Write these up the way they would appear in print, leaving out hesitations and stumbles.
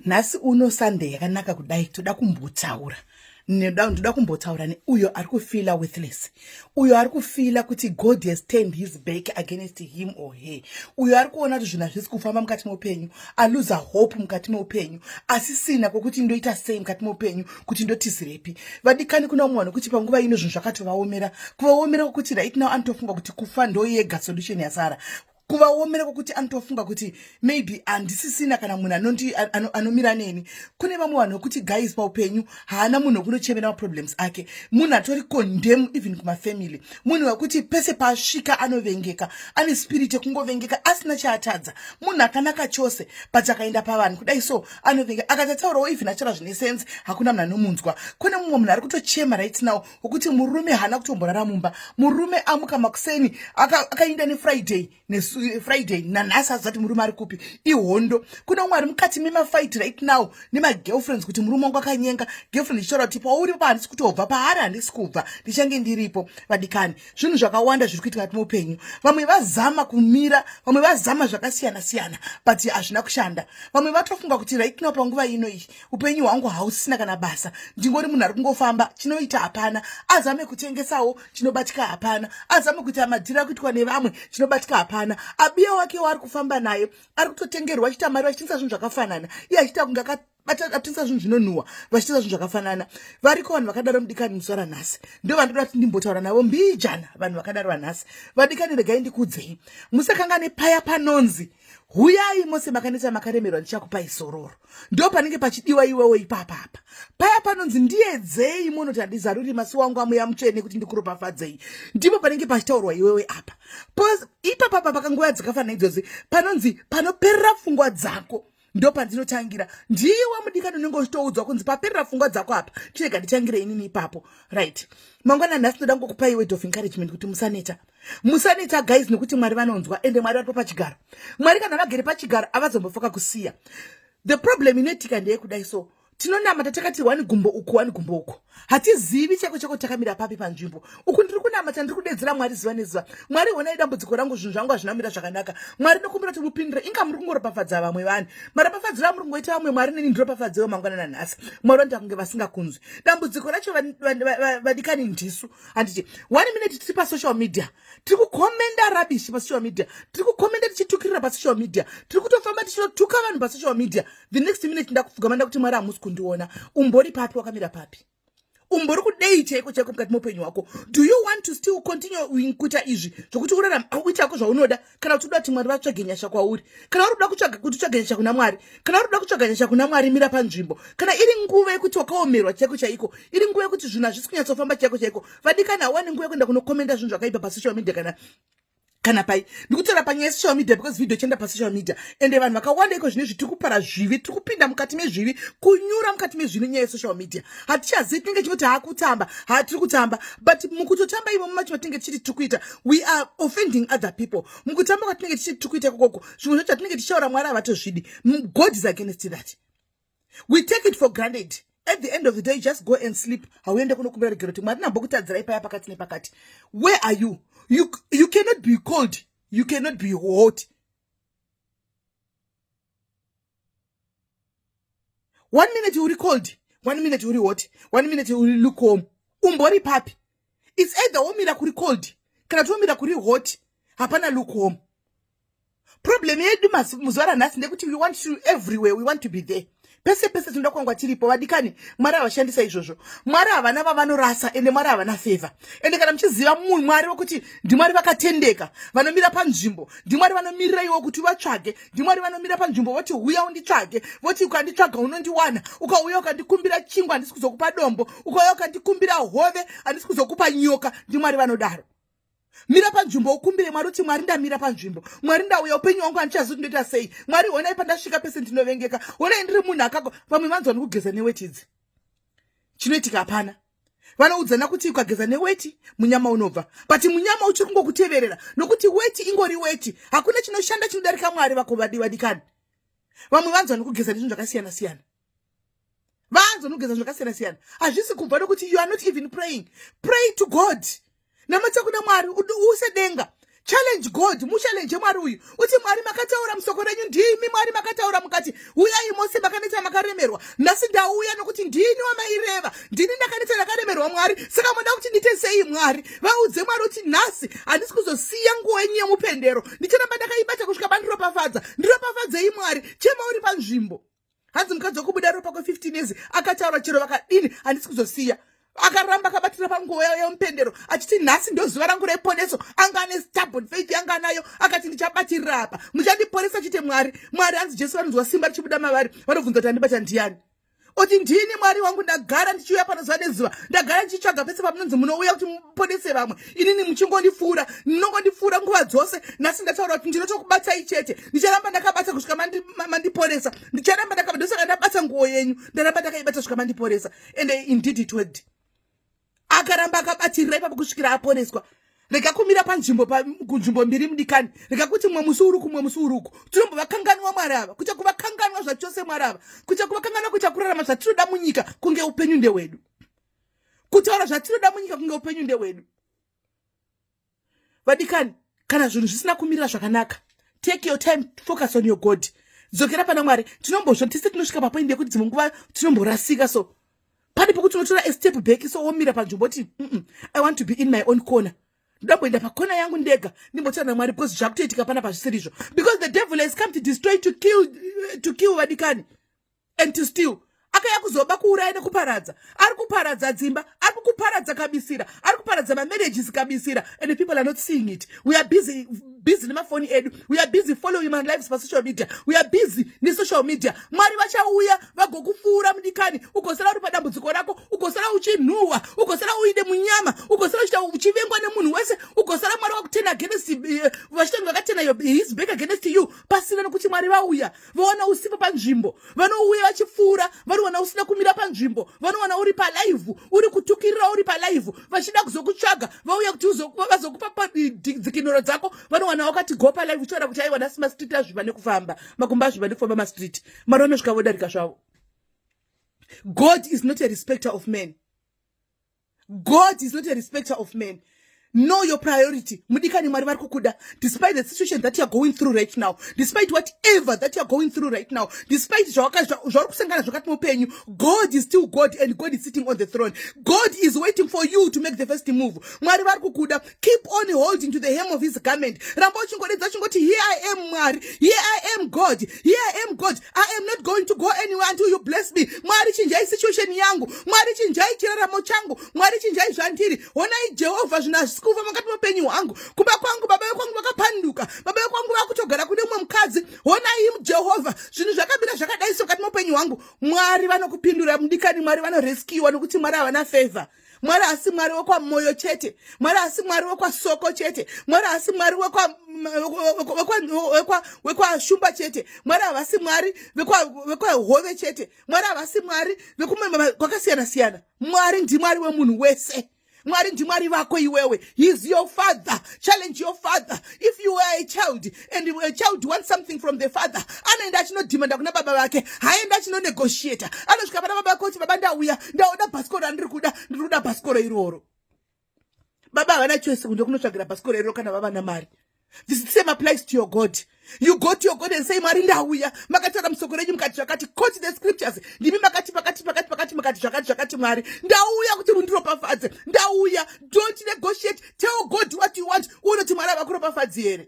Nhasi uno Sunday yakanaka kudai toda kumbotaura ndoda kumbotaura neuyo ari kufila worthless, uyo ari kufila kuti God has turned his back against him or her, uyo ari kuona kuti zvinhu hazvisi kufamba mukati meupenyu, aluza hope mukati meupenyu, asisina kwekuti ndoita sei mukati meupenyu, kuti ndotizirepi. Vadikani, kuna umwe vanhu kuti panguva ino zvinhu zvakatovaomera, kuvaomera kwekuti right now anotofunga kuti kufa ndoyega solution yasara, kuvaomera kwekuti anotofunga kuti maybe handisisina kana munhu anomira neni. Kune vamwe vanhu vekuti guys, paupenyu haana munhu wekunochemera maproblems ake, munhu atori condemn even kumafamily, munhu wekuti pese paasvika anovengeka, ane spirit yekungovengeka asina chaatadza, munhu akanaka chose, but akaenda pavanhu kudai so anovengeka, akatataurawo even achitaura zvine sense hakuna munhu anomunzwa. Kune mumwe munhu ari kutochema right now wekuti murume haana kutomborara mumba, murume amuka makuseni akainda nefriday, nefriday nanhasi azati murume ari kupi, ihondo. Kune umwe ari mukati memafight right now nemagirlfriends kuti murume wangu akanyenga girlfriend, ichitaura kuti pauri pa handisi kutobva paari, handisi kubva, ndichange ndiripo. Vadikani, zvinhu zvakawanda zviri kuitika kati muupenyu. Vamwe vazama kumira, vamwe vazama zvakasiyana siyana, but hazvina kushanda. Vamwe vatofunga kuti right now panguva ino iyi upenyu hwangu hausisina kana basa, ndingori munhu ari kungofamba, chinoita hapana, azame kutengesawo chinobatika hapana, azame kuita madhiri akuitwa nevamwe chinobatika hapana, abiya wake waari kufamba naye ari kutotengerwa achiita mari, vachitengesa zvinhu zvakafanana, iye achiita kunge atengesa zvinhu zvinonhuhwa, vachitengesa zvinhu zvakafanana. Variko vanhu vakadaro mudikani muzuva ranhasi, ndo vandoda kuti ndimbotaura navo mbijana, vanhu vakadaro vanhasi. Vadikani, regai ndikudzei, musakangane paya panonzi huyai mose makaneta makaremerwa, ndichakupai zororo. Ndo panenge pachidiwa iwewo ipapapa paya panonzi ndiedzei munoti handizaruri masi wangu amuya mutsvene kuti ndikuropafadzei, ndipo panenge pachitaurwa iwewe apa. Ipapapa pakanguva dzakafanana idzozi panonzi panoperera pfungwa dzako ndo pandinotangira. Ndiwe mudikani unenge uchitoudzwa kunzi paperera pfungwa dzako apa, chirega nditangire inini ipapo. Right, mangwana nhasi ndoda ngokupai word of encouragement kuti musaneta, musaneta guys, nekuti Mwari vanonzwa, ende Mwari varipo pachigaro. Mwari kana vagere pachigaro havazombofoka kusiya. The problem inoitika ndeyekudai so, tinonamata takati wani gumbo uku, wani gumbo uku, hatizivi chako chako takamira papi panzvimbo. Uku ndiri kunamata, ndiri kudedzera Mwari zuva nezuva, Mwari honai dambudziko rangu, zvinhu zvangu hazvina kumira zvakanaka, Mwari ndokumbira kuti mupindure, inga muri kungoropafadza vamwe vanhu, maropafadziro amuri kungoita vamwe, Mwari neni ndiropafadzewo mangwana nanhasi. Mwari vanoita kunge vasingakunzwi. Dambudziko racho vadikani ndisu, handiti? One minute tiri pasocial media tiri kukomenda rubbish, pasocial media tiri kukomenda tichitukirira, pasocial media tiri kutofamba tichitotuka vanhu pasocial media, the next minute ndakupfugama ndakuti Mwari hamusi kundiona. Umbori papi? Wakamira papi? Umbori kudei chaiko chaiko mukati meupenyu hwako? Do you want to still continue kuita izvi zvokuti urarama uitako zvaunoda, kana kuti uda kuti Mwari vatsvage nyasha kwauri? Kana uri kuda kutsvaga kuti utsvage nyasha kuna Mwari, kana uri kuda kutsvaga nyasha kuna Mwari, mira panzvimbo. Kana iri nguva yekuti wakaomerwa chaiko chaiko, iri nguva yekuti zvinhu hazvisi kunyatsofamba chaiko chaiko, vadikani, hawani nguva yekuenda kunokomenda zvinhu zvakaipa pasocial media kana pai. Ndikutaura panyaya yesocial media because video ichienda pasocial media, ende vanhu vakawanda iko zvino izvi tiri kupara zvivi, tiri kupinda mukati mezvivi, kunyura mukati mezvino nyaya yesocial media. Hatichazivi, tinenge chingoti haakutamba, hatiri kutamba, but mukutotamba imomo macho matinenge tichiti tiri kuita, we are offending other people. Mukutamba kwatinenge tichiti tiri kuita ikokoko, zvimwe zvacho hatinenge tichitaura Mwari havatozvidi. God is against that. We take it for granted. At the end of the day, just go and sleep, hauende kunokumbira regero kuti Mwari ndambokutadzirai paya pakati nepakati. Where are you? You cannot be cold, you cannot be hot. One minute uri cold, one minute uri hot, one minute uri lukewarm. Umbori papi? It's either womira kuri cold kana kuti womira kuri hot, hapana lukewarm. Problem yedu muzuva ranhasi ndekuti we want to everywhere, we want to be there, pese pese tinoda kwangwa tiripo. Vadikani, Mwari havashandisa izvozvo. Mwari havana vavanorasa, ende Mwari havana favor. Ende kana muchiziva munhu Mwari wekuti ndiMwari vakatendeka, vanomira panzvimbo, ndiMwari vanomirira iwo kuti uvatsvage, ndiMwari vanomira panzvimbo voti uya unditsvage, voti ukanditsvaga unondiwana, ukauya ukandikumbira chingwa handisi kuzokupa dombo, ukauya ukandikumbira hove handisi kuzokupa nyoka. NdiMwari vanodaro. Mira panzvimbo ukumbire Mwari uti Mwari ndamira panzvimbo, Mwari ndauya, upenyu hwangu handichazivi kuti ndoita sei, Mwari honai pandasvika, pese ndinovengeka, honai ndiri munhu akako. Vamwe vanzwa nekugeza neweti idzi, chinoitika hapana. Vanoudzana kuti ukageza neweti munyama unobva, but munyama uchiri kungokuteverera nokuti weti ingori weti. Hakuna chinoshanda chinodarika Mwari vako. Vadikani, vamwe vanzwa nekugeza nezvinhu zvakasiyana siyana, vanzwa nekugeza zvakasiyana siyana, hazvisi kubva nokuti you are not even praying. Pray to God, namata kuna Mwari, use denga. Challenge God, muchallenge Mwari uyu, uti, "Mwari, makataura musoko renyu, ndimi Mwari makataura mukati, 'Uyai mose makaneta makaremerwa.' Nhasi ndauya nokuti ndini wamaireva, ndini ndakaneta ndakaremerwa, Mwari. Saka munoda kuti ndiite sei, Mwari?" Vaudze Mwari kuti, "Nhasi handisi kuzosiya nguo yenyu yemupendero, ndicharamba ndakaibata kusvika mandiropafadza. Ndiropafadzei, Mwari." Chema uri panzvimbo. Hanzi mukadzi wekubuda ropa kwe15 years akataura, "Chero vakadini, handisi kuzosiya." Akaramba akabatira panguo yemupendero achiti, "Nhasi ndo zuva rangu reponeso." Anga ane stubborn faith yanga anayo, akati, "Ndichabatirira apa, muchandiponesa chete, Mwari." Mwari, hanzi Jesu vanonzwa simba richibuda mavari, vanobvunza kuti, "Andibata ndiani?" Oti, "Ndini, Mwari wangu. Ndagara ndichiuya pano zuva nezuva, ndagara ndichitsvaga pese pamunonzi munouya kuti muponese vamwe. Inini muchingondipfuura, munongondipfuura nguva dzose. Nhasi ndataura kuti ndinotokubatai chete, ndicharamba ndakabata kusvika mandiponesa. Ndicharamba ndakabata, ndosaka ndabata nguo yenyu, ndaramba ndakaibata kusvika mandiponesa." And indeed it worked. Akaramba akabatirira ipapo kusvikira aponeswa. Rega kumira panzvimbo, kunzvimbo mbiri, mudikani. Rega kuti mumwe musi uri kumwe musi uri uku. Tinombovakanganwa Mwari ava, kuita kuvakanganwa zvachose Mwari ava, kuita kuvakanganwa, kuita kurarama zvatinoda munyika kunge upenyu ndehwedu, kutaura zvatinoda munyika kunge upenyu ndehwedu. Vadikani, kana zvinhu zvisina kumirira zvakanaka, take your time, focus on your God, dzokera pana Mwari. Tinombozvo tise tinosvika papoint yekuti dzimwe nguva tinomborasika, so pane pekuti unotora a step back, so womira panzvimbo ti, I want to be in my own corner. Ndamboenda pakona yangu ndega, ndimbotaura naMwari, because zvakutoitika pana pazvisirizvo, because the devil has come to destroy, to kill, vadikani, and to steal. Akauya kuzoba, kuuraya nekuparadza. Ari kuparadza dzimba, ari kukuparadza kabisira, ari kuparadza mamarriages kabisira, and the people are not seeing it. We are busy, busy nemafoni edu. We are busy following my lives pasocial media. We are busy nesocial media. Mwari vachauya vagokupfuura, mudikani, ugosara uri padambudziko rako, ugosara uchinhuhwa, ugosara uine munyama, ugosara uchivengwa nemunhu wese, ugosara Mwari wakuturn against, vachitanga vakaturn his back against you, pasina nokuti Mwari vauya vawana usipo panzvimbo. Vanouya vachipfuura, vanowana usina kumira panzvimbo, vanowana uri palive, uri kutukirira uri palive, vachida kuzokutsvaga. Vauya kuti vazokupa dzikinuro dzako, vanowana wakati go palive uchiona kuti, "Aiwa, nhasi mastreet azviva nekufamba, makumba azviva nekufamba mastreet." Mwari vanosvika vodarika zvavo. God is not a respecter of men. God is not a respecter of men. Know your priority, mudikani. Mwari vari kukuda despite the situation that you are going through right now, despite whatever that you are going through right now, despite zvauri kusangana zvakati muupenyu. God is still God and God is sitting on the throne. God is waiting for you to make the first move. Mwari vari kukuda. Keep on holding to the hem of his garment. Ramba uchingodedza uchingoti, "Here I am, Mwari. Here I am, God. Here I am, God. I am not going to go anywhere until you bless me. Mwari, chinjai situation yangu. Mwari, chinjai chiraramo changu. Mwari, chinjai zvandiri. Honai, Jehovha, zvinhu hazvisi kufa mukati meupenyu hwangu. Kumba kwangu, baba vekwangu vakapanduka, baba vekwangu vakutogara kune mumwe mukadzi. Honai, Jehovha, zvinhu zvakamira zvakadai so mukati meupenyu hwangu." Mwari vanokupindura, mudikani. Mwari vanorescuewa nokuti Mwari havana favor. Mwari asi Mwari wekwamwoyo chete, Mwari asi Mwari wekwasoko chete, Mwari asi Mwari wekwashumba chete, Mwari havasi Mwari vekwahove chete, Mwari havasi Mwari kwakasiyana siyana. Mwari ndiMwari wemunhu wese. Mwari ndimwari vako iwewe. He is your father. Challenge your father. If you were a child and a child wants something from the father, anoenda achinodhimanda kuna baba vake, haenda achinonegotiata. Anosvika pana baba vake kuti, "Baba, ndauya, ndaona bhasikoro randiri kuda, ndiri kuda bhasikoro iroro." Baba havana choice kunde kunotsvagira bhasikoro iroro kana vava namari. This same applies to your God. You go to your God and say, "Mwari, ndauya, makataura musoko renyu mukati zvakati." Quote the scriptures. "Ndimi makati pakati pakati pakati, mukati zvakati zvakati. Mwari, ndauya kuti mundiropafadze, ndauya." Don't negotiate. Tell God what you want. Unoti Mwari havakuropafadzi here?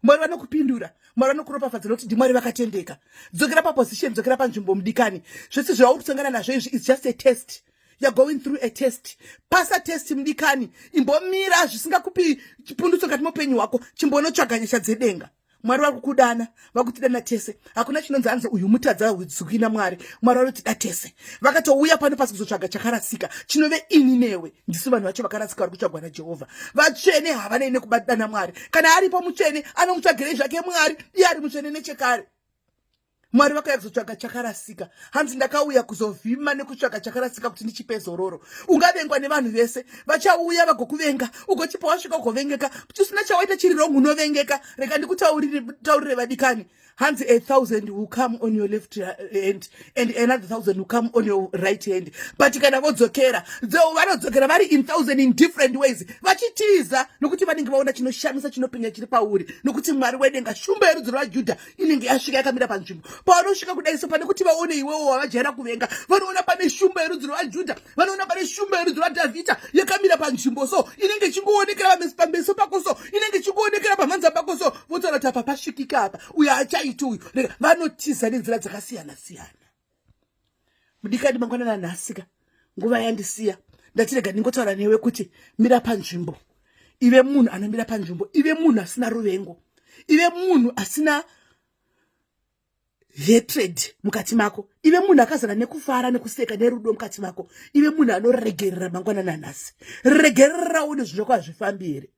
Mwari vanokupindura, Mwari vanokuropafadza nokuti ndimwari vakatendeka. Dzokera paposition, dzokera panzvimbo, mudikani. Zvese zvauri kusangana nazvo izvi is just a test. You're going through a test. Pasa test, mudikani. Imbomira zvisingakupi chipundutso ngati muupenyu hwako, chimbonotsvaga nyasha dzedenga. Mwari vari kukudana, vakutidana tese. Hakuna chinonzi anzi uyu mutadza zuki naMwari. Mwari vanotida tese. Vakatouya pano pasi kuzotsvaga chakarasika, chinove ini newe. Ndisu vanhu vacho vakarasika vari kutsvagwa naJehovha. Vatsvene havanei nekubatana Mwari. Kana aripo mutsvene, anomutsvagirei zvake Mwari, iye ari mutsvene nechekare? Mwari vakauya kuzotsvaga chakarasika. Hanzi, "Ndakauya kuzovhima nekutsvaga chakarasika kuti ndichipe zororo." Ungavengwa nevanhu vese, vachauya vagokuvenga, ugochipa wasvika ugovengeka, usina chawaita chiri wrong, unovengeka. Rega ndikutaurire, vadikani. Hanzi 1000 will come on your left hand and another 1000 will come on your right hand, but kana vodzokera, vanodzokera vari in thousand in different ways, vachitiza, nokuti vanenge vaona chinoshamisa chinopenya chiri pauri, nokuti Mwari wedenga, Shumba yerudzi rwaJudha, inenge yasvika yakamira panzvimbo. Pavanosvika kudai so, pane kuti vaone iwewo wavajaira kuvenga, vanoona pane Shumba yerudzi rwaJudha, vanoona pane Shumba yerudzi rwaDhavhidha yakamira panzvimbo. So inenge ichingoonekera pameso pako, so inenge ichingoonekera pamhanza pako, so votaura kuti apa pasvikika apa, uyo achaiti uyu. Vanotiza nenzira dzakasiyana siyana. Mudikani, mangwanana nhasika nguva yandisiya, ndatirega ndingotaura newe kuti mira panzvimbo. Ive munhu anomira panzvimbo, ive munhu asina ruvengo, ive munhu asina hatred mukati mako, ive munhu akazara nekufara, nekuseka, nerudo mukati mako. Ive munhu anoregerera. Mangwanana anhasi, regererawo nezvinhu zvako hazvifambi here?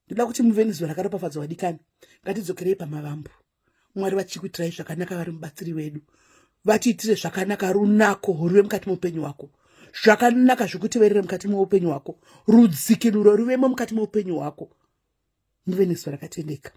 Ndoda kuti muve nezuva rakaropafadzwa. Vadikani, ngatidzokerei pamavambo. Mwari vachikuitirai zvakanaka, vari mubatsiri wedu, vatiitire zvakanaka. Runako ruve mukati meupenyu hwako, zvakanaka zvikuteverere mukati meupenyu hwako, rudzikinuro ruvemo mukati meupenyu hwako. Muve nezuva rakatendeka.